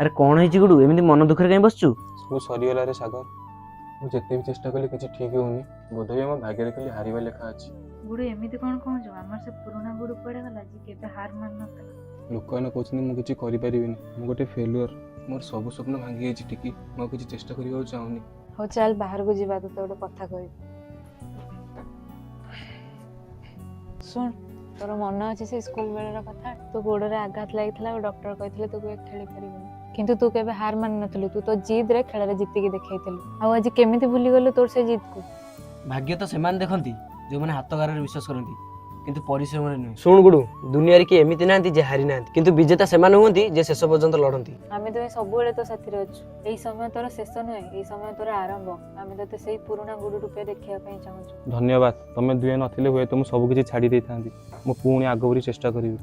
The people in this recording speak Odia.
ଆରେ କ'ଣ ହେଇଛି ଗୁଡୁ, ଏମିତି ମନ ଦୁଃଖରେ କାହିଁ ବସିଛୁ? ସବୁ ସରିଗଲା ରେ ସାଗର। ମୁଁ ଯେତେ ବି ଚେଷ୍ଟା କଲି, କିଛି ଠିକ୍ ହେଉନି। ବୋଧେ ମୋ ଭାଗ୍ୟରେ ଖାଲି ହାରିବା ଲେଖା ଅଛି। ଗୁଡୁ, ଏମିତି କ'ଣ କହୁଛୁ? ଆମର ସେ ପୁରୁଣା ଗୁଡୁ କୁଆଡ଼େ ଗଲା, ଯିଏ କେବେ ହାର ମାନୁନଥିଲା? ଲୋକମାନେ କହୁଛନ୍ତି ମୁଁ କିଛି କରିପାରିବିନି, ମୁଁ ଗୋଟେ ଫେଲୁଅର। ମୋର ସବୁ ସ୍ୱପ୍ନ ଭାଙ୍ଗି ଯାଇଛି ଟିକି। ମୁଁ ଆଉ କିଛି ଚେଷ୍ଟା କରିବାକୁ ଚାହୁଁନି। ହଉ ଚାଲ, ବାହାରକୁ ଯିବା, ତୋତେ ଗୋଟେ କଥା କହିବି। ଶୁଣ, ତୋର ମନେ ଅଛି ସେ ସ୍କୁଲ ବେଳର କଥା? ତୋ ଗୋଡରେ ଆଘାତ ଲାଗିଥିଲା ଆଉ ଡକ୍ଟର କହିଥିଲେ ତୁ କେବେ ଖେଳି ପାରିବୁନି। କିନ୍ତୁ ତୁ କେବେ ହାର ମାନି ନଥିଲୁ। ତୁ ତୋ ଜିଦ୍ରେ ଖେଳରେ ଜିତିକି ଦେଖେଇଥିଲୁ। ଆଉ ଆଜି କେମିତି ଭୁଲିଗଲୁ ତୋର ସେ ଜିଦ୍କୁ? ଭାଗ୍ୟ ତ ସେମାନେ ଦେଖନ୍ତି ଯେଉଁମାନେ ହାତ ଗାରରେ ବିଶ୍ୱାସ କରନ୍ତି, କିନ୍ତୁ ପରିଶ୍ରମରେ ନୁହେଁ। ଶୁଣ ଗୁଡୁ, ଦୁନିଆରେ କିଏ ଏମିତି ନାହାନ୍ତି ଯେ ହାରି ନାହାନ୍ତି, କିନ୍ତୁ ବିଜେତା ସେମାନେ ହୁଅନ୍ତି ଯେ ଶେଷ ପର୍ଯ୍ୟନ୍ତ ଲଢ଼ନ୍ତି। ଆମେ ଦୁହେଁ ସବୁବେଳେ ତୋ ସାଥିରେ ଅଛୁ। ଏଇ ସମୟ ତୋର ଶେଷ ନୁହେଁ, ଏଇ ସମୟ ତୋର ଆରମ୍ଭ। ଆମେ ତୋତେ ସେଇ ପୁରୁଣା ଗୁଡୁ ରୂପେ ଦେଖିବା ପାଇଁ ଚାହୁଁଛୁ। ଧନ୍ୟବାଦ। ତମେ ଦୁହେଁ ନଥିଲେ ହୁଏତ ମୁଁ ସବୁ କିଛି ଛାଡ଼ି ଦେଇଥାନ୍ତି। ମୁଁ ପୁଣି ଆଗ ପରି ଚେଷ୍ଟା କରିବି।